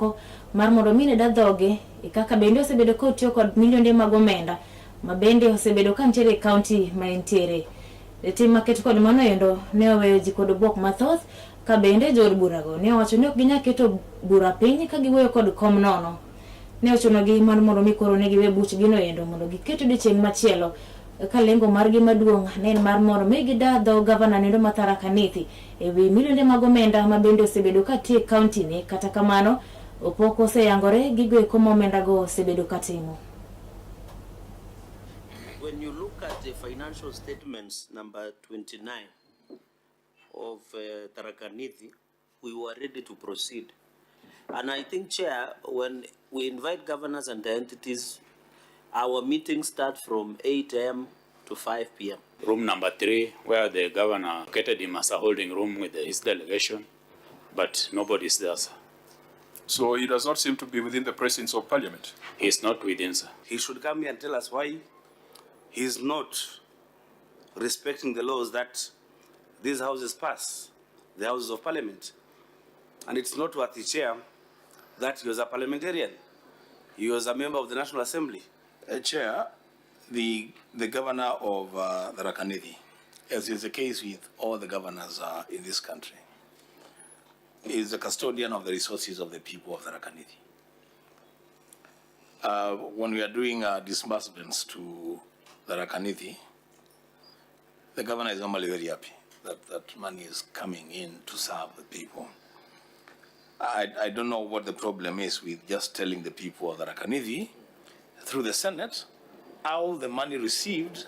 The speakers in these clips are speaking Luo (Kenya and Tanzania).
mamoko mar mondo mi ne da dhoge e kaka bende osebedo ka otiyo kod milionde mag omenda ma bende osebedo ka nitiere e kaunti ma entiere. E tim maket kod mano endo ne oweyo ji kod bwok mathoth ka bende jood burago ne owacho ni ok ginyal keto bura piny ka giwuoyo kod kom nono. Ne ochunogi mar mondo mi koro ne giwe buchgino endo mondo giket odiechieng' machielo ka lengo margi maduong' ne en mar mondo mi gida dho gavana noendo ma Tharaka Nithi e wi milionde mag omenda ma bende osebedo ka tiyo e kaunti ni. Kata kamano, pok oseyangore gigo eko ma omendago osebedo ka timo. When you look at the financial statements number 29 of Tharaka Nithi, we were ready to proceed. And I think, Chair, when we invite governors and the entities, our meetings start from 8 a.m. to 5 p.m. Room number 3, where the governor located him as a holding room with his delegation, but nobody is there, sir. So he does not seem to be within the presence of Parliament? He is not within, sir. He should come here and tell us why he is not respecting the laws that these houses pass, the houses of Parliament. And it's not worth the Chair that he was a parliamentarian. He was a member of the National Assembly. Chair, the governor of Tharaka Nithi, as is the case with all the governors in this country, is the custodian of the resources of the people of Tharaka Nithi. When we are doing disbursements to Tharaka Nithi, the governor is normally very happy that that money is coming in to serve the people. I don't know what the problem is with just telling the people of Tharaka Nithi through the Senate how the money received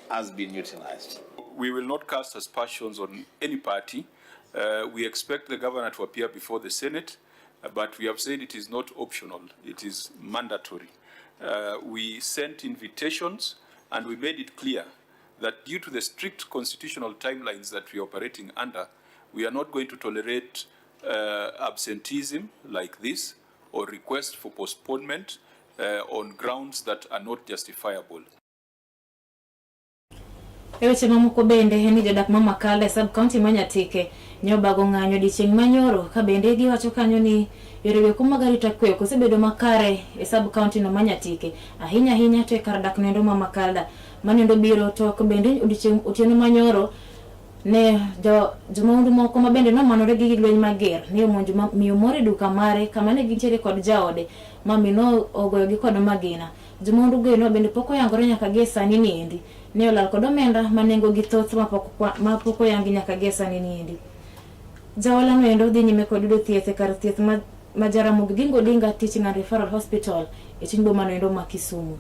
has been utilized. We will not cast aspersions on any party. We expect the governor to appear before the Senate, but we have said it is not optional, it is mandatory. We sent invitations and we made it clear that due to the strict constitutional timelines that we are operating under, we are not going to tolerate absenteeism like this or request for postponement on grounds that are not justifiable. E weche mamoko bende en ni jodak ma Makala e sub-county ma Nyatike ne obago ng'anyo odiechieng' manyoro ka bende giwacho kanyo ni yore go eko mag arita kwe ok osebedo makare e sub-county no ma Nyatike, ahinya ahinya to e kar dak noendo ma Makalda. Mano biro tok bende odiechieng' otieno manyoro ne jomaundu moko ma bende nomanore gi gig lweny mager ne omonjo miyo moro e duka mare kama ne gintiere kod jaode ma mino ogoyogi kod magina. Jomaundu go eno bende pok oyangore nyaka gie sani niendi. Ne olal kod omenda ma nengo gi thoth ma pok oyangi nyaka gie sani niendi. Jaola noendo dhi nyime kod yudo thieth e kar thieth ma Jaramogi Oginga Odinga Teaching and Referral Hospital e chuny boma noendo ma Kisumu.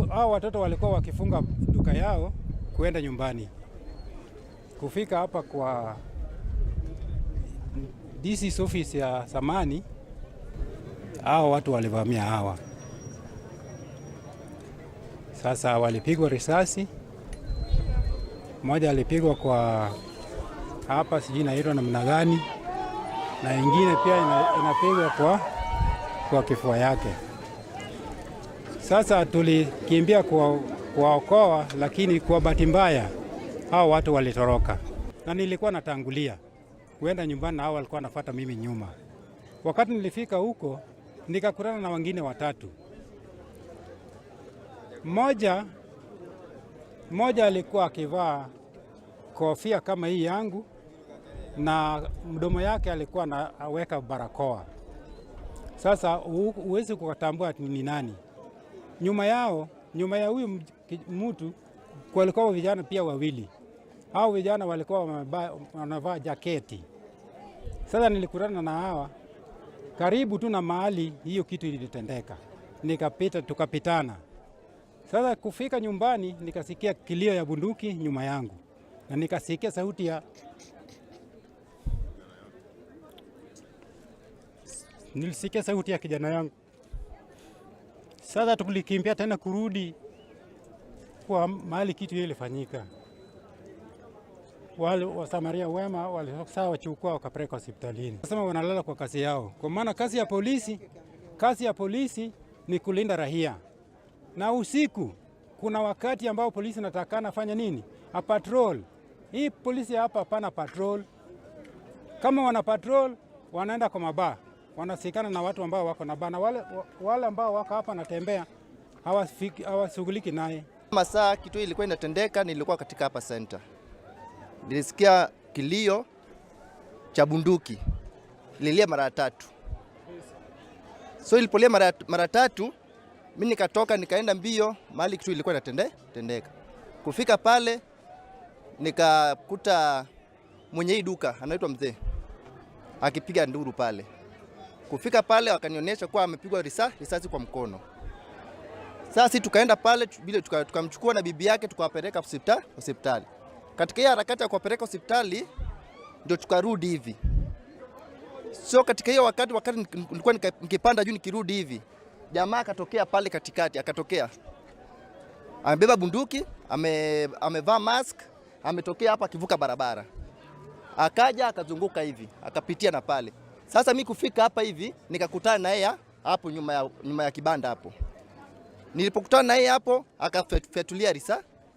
Hao watoto walikuwa wakifunga duka yao kuenda nyumbani. Kufika hapa kwa DC's office ya zamani, hao watu walivamia hawa. Sasa walipigwa risasi, mmoja alipigwa kwa hapa, sijui inaitwa namna gani, na ingine pia inapigwa kwa kifua yake. Sasa tulikimbia kwa kuwaokoa, lakini kwa bahati mbaya hao watu walitoroka, na nilikuwa natangulia kuenda nyumbani na hao walikuwa wanafuata mimi nyuma. Wakati nilifika huko nikakutana na wengine watatu. Mmoja alikuwa akivaa kofia kama hii yangu na mdomo yake alikuwa anaweka barakoa. Sasa huwezi kutambua ni nani. Nyuma yao, nyuma ya huyu mtu kulikuwa vijana pia wawili. Hao vijana walikuwa wanavaa jaketi. Sasa nilikutana na hawa karibu tu na mahali hiyo kitu ilitendeka, nikapita, tukapitana. Sasa kufika nyumbani nikasikia kilio ya bunduki nyuma yangu na nikasikia sauti ya nilisikia sauti ya kijana yangu. Sasa tulikimbia tena kurudi kwa mahali kitu hiyo ilifanyika. Wale wasamaria wema walisaa wachukua wakapeleka hospitalini. Sema wanalala kwa kazi yao, kwa maana kazi ya polisi ni kulinda raia, na usiku kuna wakati ambao polisi natakana fanya nini? A patrol. Hii polisi hapa hapana patrol. Kama wana patrol wanaenda kwa mabaa, wanasikana na watu ambao wako na baa, na wale ambao wako hapa natembea hawashughuliki naye. Masaa kitu ilikuwa inatendeka, nilikuwa katika hapa center. Nilisikia kilio cha bunduki, ililia mara tatu. So ilipolia mara tatu, mimi nikatoka nikaenda mbio mahali kitu ilikuwa inatendeka. Kufika pale nikakuta mwenye hii duka anaitwa mzee akipiga nduru pale. Kufika pale wakanionyesha kuwa amepigwa risasi kwa mkono. Sasa sisi tukaenda pale bila tukamchukua na bibi yake tukawapeleka hospitali. Katika hiyo harakati ya kuwapeleka hospitali ndio tukarudi hivi. So katika hiyo wakati nilikuwa nikipanda juu nikirudi hivi, jamaa akatokea pale katikati, akatokea amebeba bunduki, amevaa mask, ametokea hapa akivuka barabara, akaja akazunguka hivi, akapitia na pale. Sasa mi kufika hapa hivi nikakutana na yeye hapo nyuma ya kibanda hapo. Nilipokutana na yeye hapo akafyatulia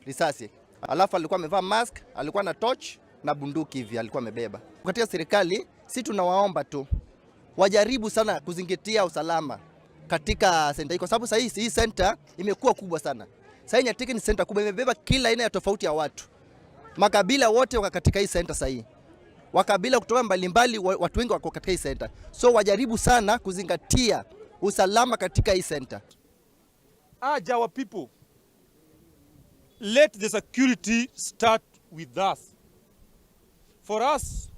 risasi, alafu alikuwa amevaa mask, alikuwa na torch na bunduki hivi alikuwa amebeba. Katika serikali si tunawaomba tu wajaribu sana kuzingatia usalama katika center hii, kwa sababu sasa hii center imekuwa kubwa sana. Sasa hii Nyatike ni center kubwa, imebeba kila aina ya tofauti ya watu, makabila wote wako katika hii center sasa hii, wakabila kutoka mbalimbali, watu wengi wako katika hii center, so wajaribu sana kuzingatia usalama katika hii center. Urge our people, let the security start with us. For us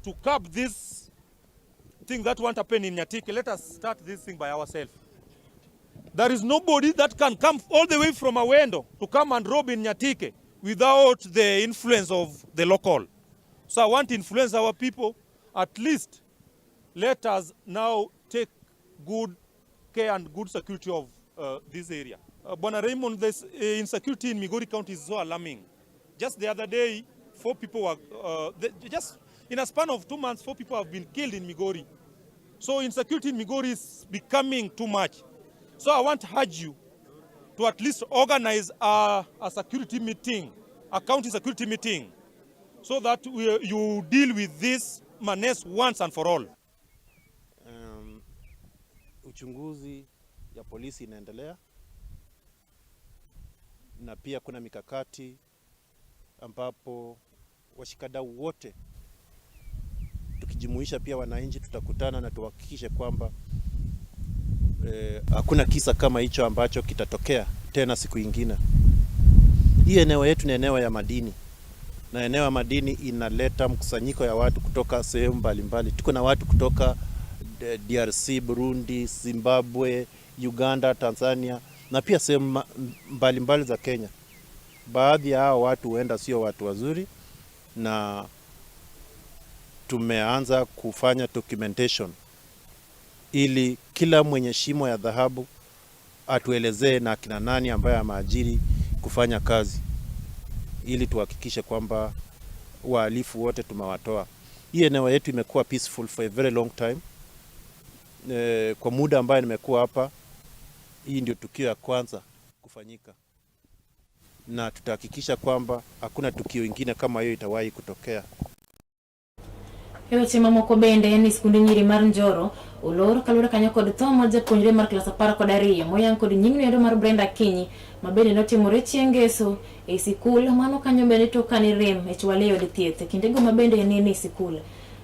to curb this thing that won't happen in Nyatike, let us start this thing by ourselves. There is nobody that can come all the way from Awendo to come and rob in Nyatike without the influence of the local. So I want to influence our people. At least let us now take good care and good security of this area. Bwana Raymond, this insecurity in Migori County is so alarming. Just the other day, four people were, just in a span of 2 months, four people have been killed in Migori. So insecurity in Migori is becoming too much. So I want to urge you to at least organize a security meeting, a county security meeting, so that you deal with this menace once and for all. Uchunguzi ya polisi inaendelea na pia kuna mikakati ambapo washikadau wote tukijumuisha pia wananchi tutakutana na tuhakikishe kwamba hakuna kisa kama hicho ambacho kitatokea tena siku ingine. Hii eneo yetu ni eneo ya madini na eneo ya madini inaleta mkusanyiko ya watu kutoka sehemu mbalimbali. Tuko na watu kutoka DRC, Burundi, Zimbabwe, Uganda, Tanzania na pia sehemu mbalimbali za Kenya. Baadhi ya hao watu huenda sio watu wazuri, na tumeanza kufanya documentation ili kila mwenye shimo ya dhahabu atuelezee na akina nani ambaye ameajiri kufanya kazi, ili tuhakikishe kwamba wahalifu wote tumewatoa. Hii eneo yetu imekuwa peaceful for a very long time. Kwa muda ambaye nimekuwa hapa, hii ndio tukio ya kwanza kufanyika. na tutahakikisha kwamba hakuna tukio ingine kama hiyo itawahi kutokea. E weche mamoko bende ni skunde nyiri mar Njoro olor kaluwore kanyo kod tho mar japuonjre mar klas 12 moyang kod nyingno endo mar Brenda Akinyi ma bende notimore chieng' ngeso e sikul mano kanyo bende tok kane rem e chwale e od thieth e kindego ma bende nene e sikul.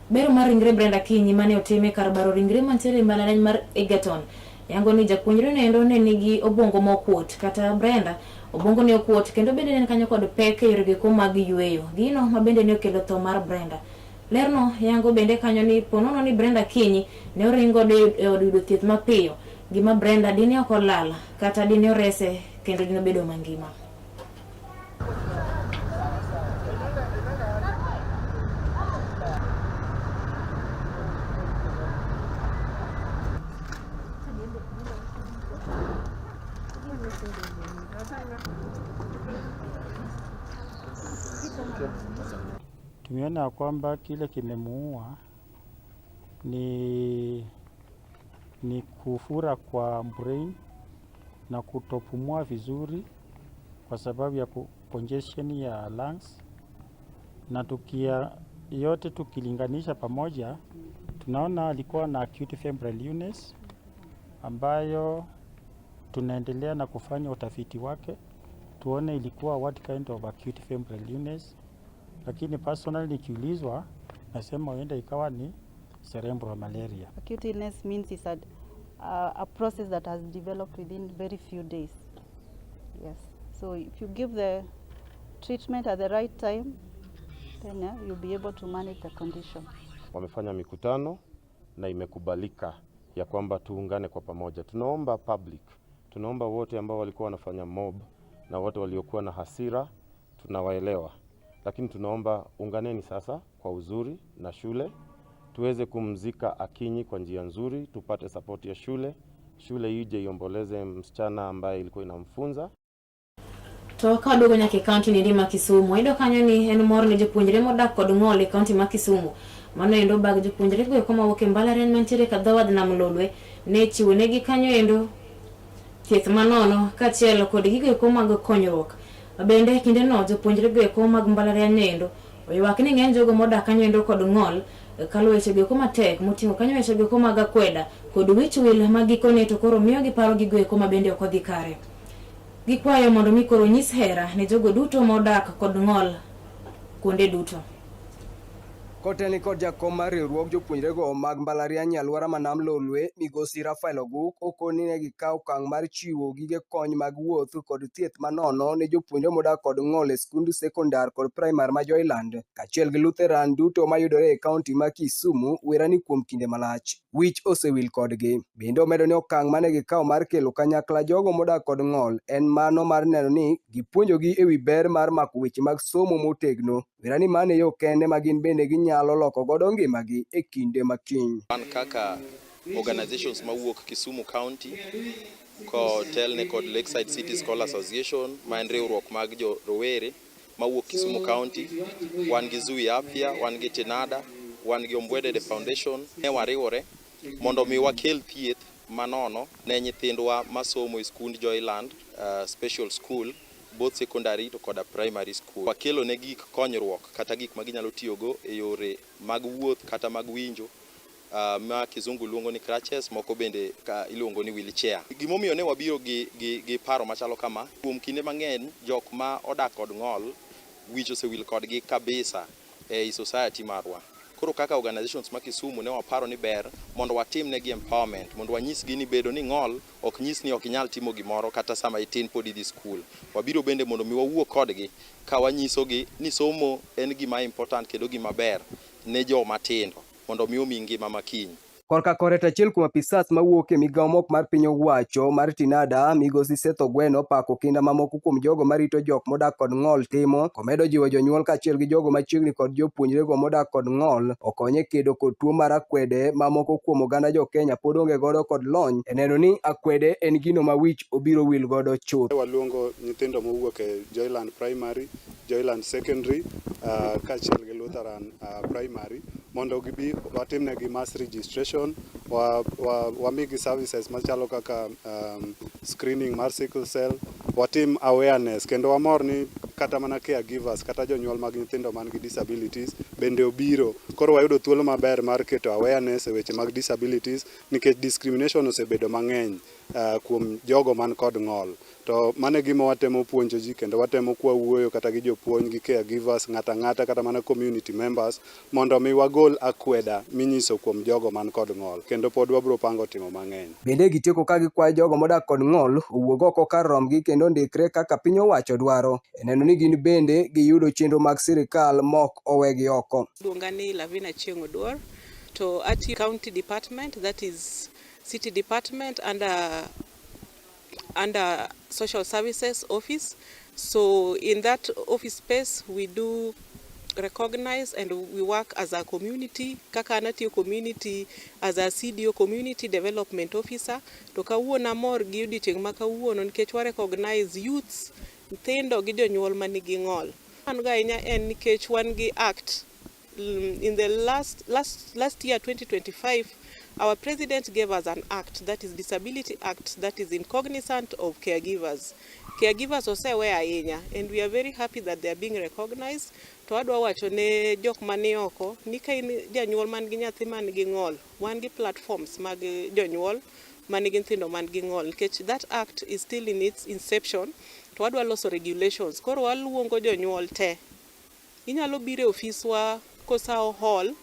Bero mar ringre Brenda Akinyi mane otime kar baro ringre mantiere e mbalariany mar Egerton yango ni japuonjre noendo ne nigi obwongo mokuot kata Brenda obwongo ne okuot kendo bende ne en kanyo kod pek e yorego eko mag yueyo gino ma bende ne okelo tho mar Brenda. Lerno yango bende kanyo ni ponono ni Brenda Akinyi ne oring godo e od yudo thieth mapiyo, gima Brenda dine ok olal kata dine orese kendo dine obedo mangima. Tumeona kwamba kile kimemuua ni kufura kwa brain na kutopumua vizuri kwa sababu ya congestion ya lungs, na tukia yote tukilinganisha pamoja tunaona alikuwa na acute febrile illness ambayo tunaendelea na kufanya utafiti wake tuone ilikuwa what kind of acute febrile illness, lakini personally nikiulizwa nasema huenda ikawa ni cerebral malaria. Acute illness means it's a process that has developed within very few days. Yes. So if you give the treatment at the right time, then you'll be able to manage the condition. Wamefanya mikutano na imekubalika ya kwamba tuungane kwa pamoja. Tunaomba public, tunaomba wote ambao walikuwa wanafanya mob na wote waliokuwa na hasira, tunawaelewa. Lakini tunaomba unganeni sasa kwa uzuri na shule, tuweze kumzika Akinyi kwa njia nzuri, tupate support ya shule, shule ije iomboleze msichana ambaye ilikuwa inamfunza. To ka waduogo nyaka e kaunti ni ma Kisumu, wayudo kanyo ni en mor ne jopuonjre modak kod ng'ol e kaunti ma Kisumu. Mano endo bag jopuonjre go eko mawuok e mbalariany mantiere ka dho wadh nam Lolwe ne chiwo negi kanyo endo thieth manono kaachiel kod gigo eko mag konyruok. Bende kindeno jopuonjre go eko mag mbalariany endo oywak ni ng'eny jogo modak kanyo endo kod ng'ol kalo weche go eko matek moting'o kanyo weche go eko mag akweda kod wich wil ma gikone to koro miyo giparo gigo eko ma bende ok odhi kare. Gikwayo mondo mi koro nyis hera ne jogo duto modak kod ng'ol kuonde duto. Koteni kod jakom mar riwruog jopuonjrego mag mbalariany e alwora ma Nam Lolwe, Migosi Rafael Oguk, okoni ne gikawo okang' mar chiwo gige kony mag wuoth kod thieth manono ne jopuonjre modak kod ng'ol e skund sekondar kod primar ma Joyland, kaachiel gi Lutheran duto mayudore e kaunti ma Kisumu, wera ni kuom kinde malach. Wich osewil kodgi. Bende omedo ni okang' mane gikawo mar kelo kanyakla jogo modak kod ng'ol en mano mar neno ni gipuonjogi ewi ber mar mako weche mag somo motegno. Wera ni mano e yo kende ma gin bende ginyalo loko godo ngimagi e kinde makiny. Wan kaka organizations mawuok Kisumu County kotelne kod Lakeside City Scholars Association ma en riwruok mag jo rowere mawuok Kisumu County, wan gi Zui Afya, wan gi Tinada, wan gi Ombwedede Foundation. Ne wariwore mondo mi wakel thieth manono ne nyithindwa masomo e skund Joyland Special School, both secondary to koda primary school. Wakelo ne gik konyruok kata gik ma ginyalo tiyogo e yore mag wuoth kata mag winjo ma kizungu luongo ni crutches, moko bende ka iluongo ni wheelchair. Gimomiyo ne wabiro gi paro machalo kama, kuom kinde mang'eny jok ma odak kod ng'ol wich osewil kodgi kabisa ei society marwa. Koro kaka organizations ma Kisumu ne waparo ni ber mondo watim negi empowerment, mondo wanyisgi ni bedo ni ng'ol ok nyis ni ok inyal timo gimoro kata sama itin pod idhi skul. Wabiro bende mondo mi wawuo kodgi ka wanyisogi ni somo en gima important kendo gima ber ne joma tindo mondo mi omi ngima makiny. Korka kore to achiel kuom apisas mawuok e migawo mok mar piny owacho mar Tinada, Migosi Seth Ogweno opako kinda mamoko kuom jogo marito jok modak kod ng'ol timo, komedo jiwo jonyuol kaachiel gi jogo machiegni kod jopuonjrego modak kod ng'ol okony e kedo kod tuo mar akwede ma moko kuom oganda jo Kenya pod onge godo kod lony e neno ni akwede en gino ma wich obiro wil godo chuth. Waluongo nyithindo mowuok e Joyland Primary, Joyland Secondary kaachiel gi Lutheran Primary mondo gibi watimnegi mass registration, wamigi services machalo kaka screening mar sickle cell. watim awareness kendo wamor ni kata mana caregivers kata jonyuol mag nyithindo man gi disabilities bende obiro. Koro wayudo thuolo maber mar keto awareness e weche mag disabilities nikech discrimination osebedo mang'eny kuom jogo man kod ng'ol. To mano e gima watemo puonjo ji kendo watemo kwawuoyo kata gi jopuonj gi caregivers, ng'ato ang'ata kata mana community members mondo mi wagol akweda minyiso kuom jogo man kod ng'ol. Kendo pod wabiro pango timo mang'eny. Bende gitieko ka gikwayo jogo modak kod ng'ol owuog oko kar rombgi kendo ondikre kaka piny owacho dwaro e neno ni gin bende giyudo chenro mag sirikal mok owegi oko. Iluonga ni Lavina Achieng' Oduor to atiyo county department that is city department under under social services office. So in that office space we do recognize and we work as a community kaka an atiyo community as a CDO community development officer to kawuono amor gi odiochieng' ma kawuono nikech wa recognize youths nyithindo gi jonyuol manigi ng'ol. An go ahinya en nikech wan gi act in the last last last year 2025 our president gave us an act that is disability act that is in cognizant of caregivers caregivers osewe ahinya and we are very happy that they are being recognized to adwa wacho ne jok mani oko ni ka in janyuol man gi nyathi man gi ng'ol wan gi platforms mag jonyuol man gi nyithindo man gi ng'ol nikech that act is still in its inception to wadwa loso regulations koro waluongo jonyuol te Inyalo biro e ofiswa Kosawo Hall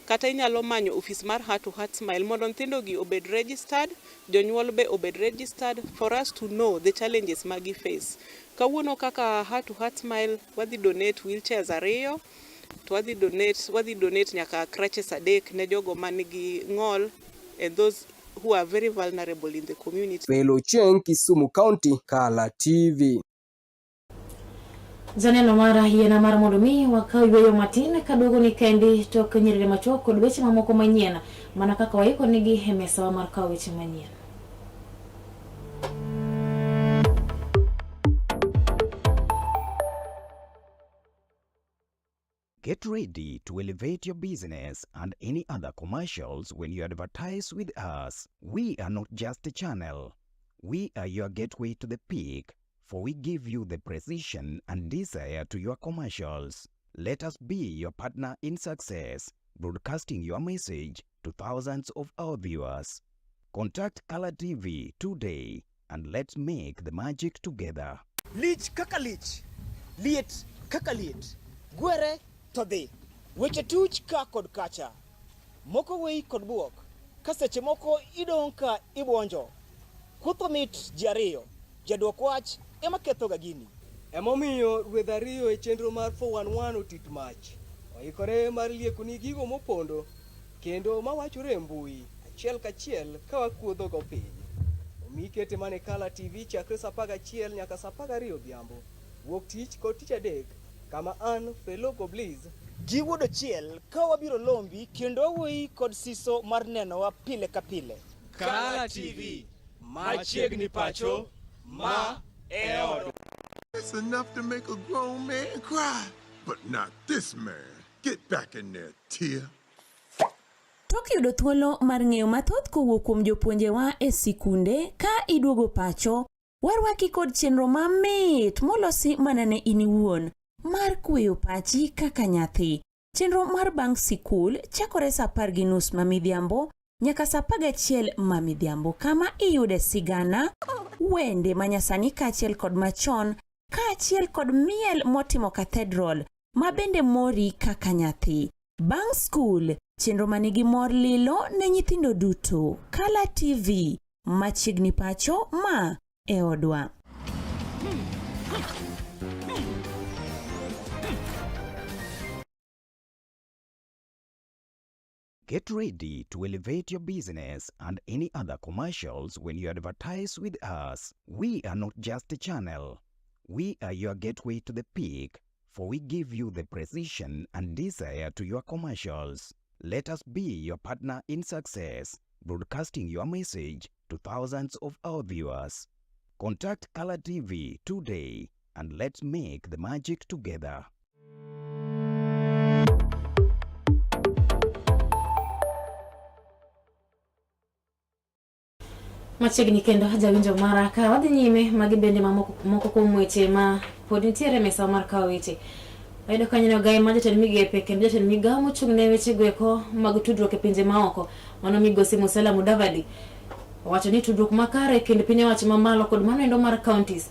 kata inyalo manyo ofis mar Heart to Heart Smile mondo nyithindo gi obed registered, jonyuol be obed registered for us to know the challenges ma gi face. Kawuono kaka Heart to Heart Smile wadhi donate wheelchairs ariyo to wadhi donate, wadhi donate nyaka crutches adek ne jogo manigi ng'ol and those who are very vulnerable in the community. Felo Chieng, Kisumu County, Kala TV. Janeno mara yiena mar mondo mi wakaw yueyo matin kaduogo ni kendi tok nyiriri machuok kod weche mamoko manyien mana kaka waiko nigi e mesawa mar kawo weche manyien. Get ready to elevate your business and any other commercials when you advertise with us. We are not just a channel. We are your gateway to the peak, for we give you the precision and desire to your commercials. Let us be your partner in success, broadcasting your message to thousands of our viewers. Contact Color TV today and let's make the magic together. Lich kaka lich, liet kaka liet, gwere to dhi. Weche tuch ka kod kacha, moko wei kod buok, ka seche moko idong' ka ibuonjo. Kutho mit ji ariyo, jaduok wach ema kethoga gini. Emomiyo ruedh ariyo e chenro mar 411 otit mach oikore mar liekoni gigo mopondo kendo mawachore e mbui achiel kachiel ka wakuodhogo piny. Omi kete mana e Kala TV chakre saa 11 nyaka saa 12 odhiambo, wuok tich kod tich adek kama an Felo Gobliz Gi wuod Ochiel ka wabiro lombi kendo wawuoyi kod siso mar nenowa pile ka pile. Kala TV, machiegni pacho, ma e odwa. It's enough to make a grown man cry, but not this man. Get back in there, Tia. Tok yudo thuolo mar ng'eyo mathoth kowuok kuom jopuonjewa e sikunde ka iduogo pacho, warwaki kod chenro mamit molosi mana ne in iwuon mar kweyo pachi kaka nyathi. Chenro mar bang' sikul chakore saa apar gi nus ma midhiambo nyaka saa apar gachiel ma midhiambo kama iyude sigana, wende manyasani kaachiel kod machon kaachiel kod miel motimo cathedral ma bende mori kaka nyathi. Bang' skul, chenro manigi mor lilo ne nyithindo duto. Kala TV, machiegni pacho ma e odwa. Get ready to elevate your business and any other commercials when you advertise with us. We are not just a channel. We are your gateway to the peak, for we give you the precision and desire to your commercials. Let us be your partner in success, broadcasting your message to thousands of our viewers. Contact Color TV today and let's make the magic together. Machiegni kendo jawinjo mara ka wadhi nyime magi bende mamoko moko kuom weche ma pod nitiere e mesa mar kawo weche. Wayudo kanyo ni ogaye ma jatend migepe kendo jatend migawo mochung' ne weche goeko mag tudruok e pinje maoko mano migosi Musalia Mudavadi owacho ni tudruok makare e kind piny owacho mamalo kod mano endo mar counties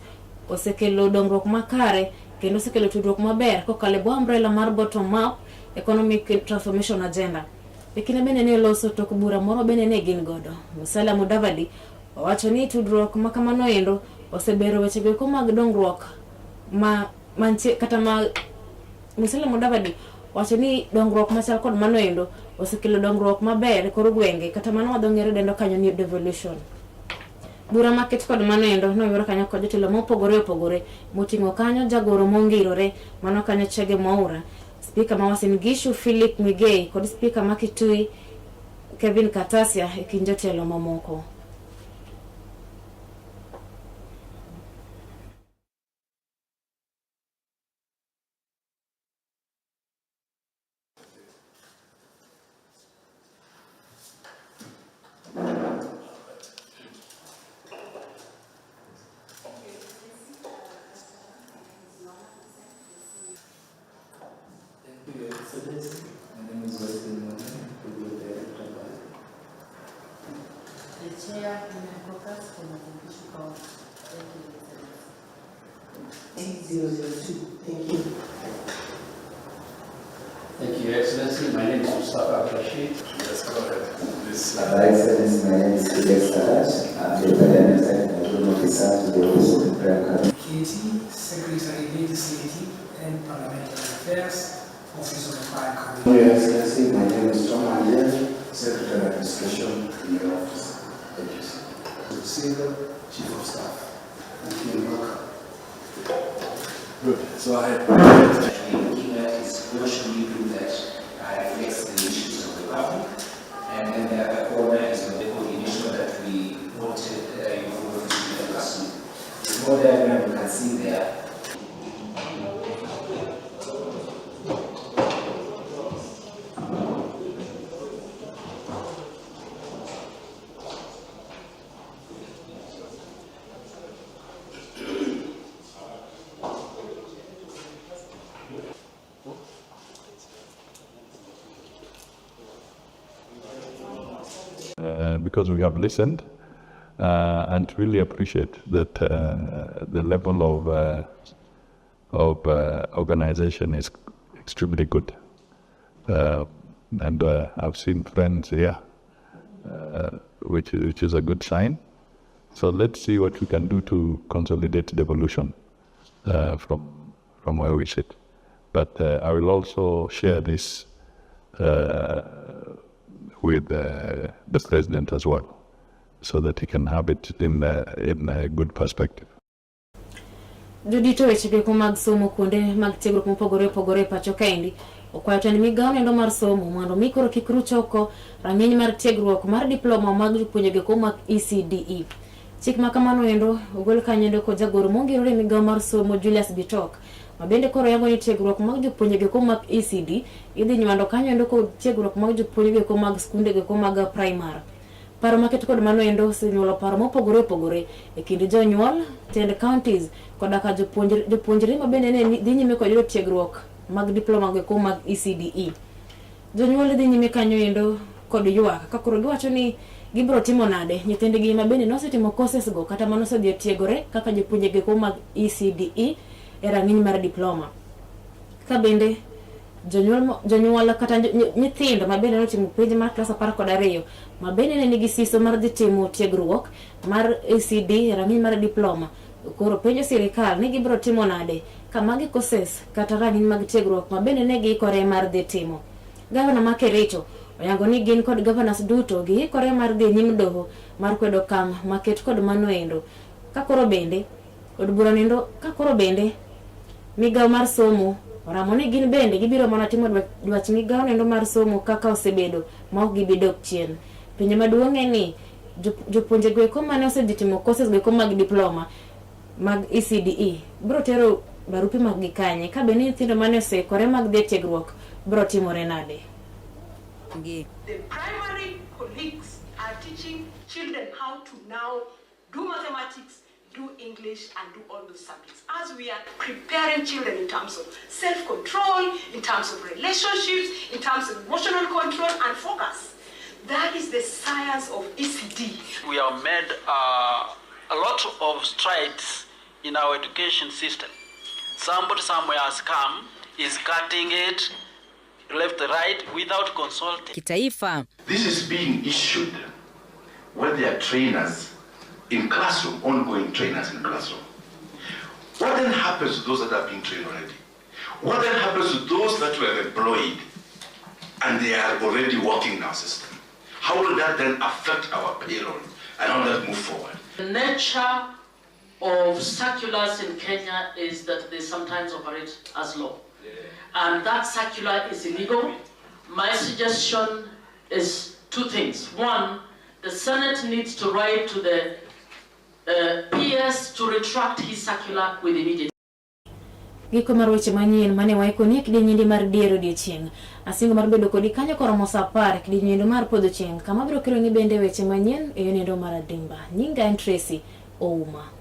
osekelo dongruok makare kendo osekelo tudruok maber kokalo e bwo umbrella mar bottom up economic transformation agenda. E kinde bende ne oloso tok bura moro bende ne gin godo. Musalia Mudavadi owacho ni tudruok ma kamano endo osebero weche goeko mag dongruok ma mantie kata ma Musalia Mudavadi wacho ni dongruok machal kod mano endo osekelo dongruok maber e kor gwenge kata mano ma dho ngere dendo kanyo ni devolution. Bura maket kod mano endo noyuor kanyo kod jotelo mopogore opogore moting'o kanyo jagoro mongirore mano kanyo Chege Mwaura, spika ma Uasin Gishu Philip Migei kod spika ma Kitui Kevin Katasia e kind jotelo mamoko. Thank you, Your Excellency. My name is Wesley Mwanya, Goodwill Director by The Chair, Women Caucus for Uasin County. Thank you, Your Excellency. 002. Thank you. Thank you, Your Excellency. My name is Mustafa Rashid. Yes, go ahead. This, Your Excellency, my name is Felix Salash. I'm the Parliamentary Liaison Officer to the Office of the Prime Cabinet. Katie, Secretary Legislative and Parliamentary Affairs, Office of the Prime Commissioner. Your Excellency, my name is Tom Andiel, Secretary of Administration in your office. Thank you, sir. Singa, Chief of Staff. Thank you and welcome. Good. So I had Actually looking at is what should we do that reflects the wishes of the public, and then the other corner is on the coordination that we wanted your office to help us with. The small diagram you can see there. Because we have listened and really appreciate that the level of organization is extremely good. And I've seen friends here, which is a good sign. So let's see what we can do to consolidate devolution from where we sit. But I will also share this with the president as well, so that he can have it in a good perspective. Jodito weche goeko mag somo kuonde mag tiegruok mopogore opogore e pacho kaendi okwayo tend migawo nendo mar somo mondo mi koro kik ruch oko rang'iny mar tiegruok mar diploma mag jopuonje goeko mag ECDE. Chik ma kamano endo ogol kanyo endo kod jagoro mongirore e migawo mar somo Julius Bitok ma bende koro yango ni tiegruok mag jopuonje goeko mag ECD idhi nywando kanyo endo kod tiegruok mag jopuonje goeko mag skunde goeko mag primar. Paro maket kod mano endo osenyuolo paro mopogore opogore e kind jonyuol, tend counties koda ka jopuonjre ma bende ne dhi nyime kod yudo tiegruok mag diploma goeko mag ECDE. Jonyuol dhi nyime kanyo endo kod ywak ka koro giwacho ni gibiro timo nade nyithindgi ma bende nosetimo courses go kata manosedhi e tiegore kaka jopuonje goeko mag ECDE e rang'iny mar diploma. Ka bende jonyuol kata nyithindo ma bende notimo penj mar klas 12 ma bende ne nigi siso mar dhi timo tiegruok mar ECD e rang'iny mar diploma koro penjo sirikal ni gibiro timo nade ka magi courses kata rang'iny mag tiegruok ma bende ne giikore mar dhi timo. Gavana ma Kericho oyango ni gin kod governors duto giikore mar dhi nyim doho mar kwedo okang' maket kod mano endo. Ka koro bende od bura nendo ka koro bende migawo mar somo oramo ni gin bende gibiro mana timo dwach migawo nendo mar somo kaka osebedo ma ok gibi dok chien. Penjo maduong' en ni jopuonje goeko mane osedhi timo courses goeko mag diploma mag ECDE biro tero barupe mag gi kanye ka bende nyithindo mane oseikore mag dhi e tiegruok biro timore nade? Gi. The primary colleagues are teaching children how to now do mathematics, do English, and do all those subjects. As we are preparing children in terms of self-control, in terms of relationships, in terms of emotional control and focus. That is the science of ECD. We have made a lot of strides in our education system. Somebody somewhere has come, is cutting it left, right, without consulting. Kitaifa. This is being issued when there are trainers in classroom, ongoing trainers in classroom. What then happens to those that have been trained already? What then happens to those that were employed and they are already working in our system? How will that then affect our payroll and how will that move forward? The nature of circulars in Kenya is that they sometimes operate as law. And that circular is illegal. My suggestion is two things. One, the Senate needs to write to the PS to retract his circular with immediate Giko mar weche manyien mane waikoni e kidieny mar dier odiochieng'. Asingo mar bedo kodi kanyo koromo saa 10 e kidieny mar podho chieng' kama biro keloni bende weche manyien e yo nendo mar adimba. Nyinga en Tracy Ouma.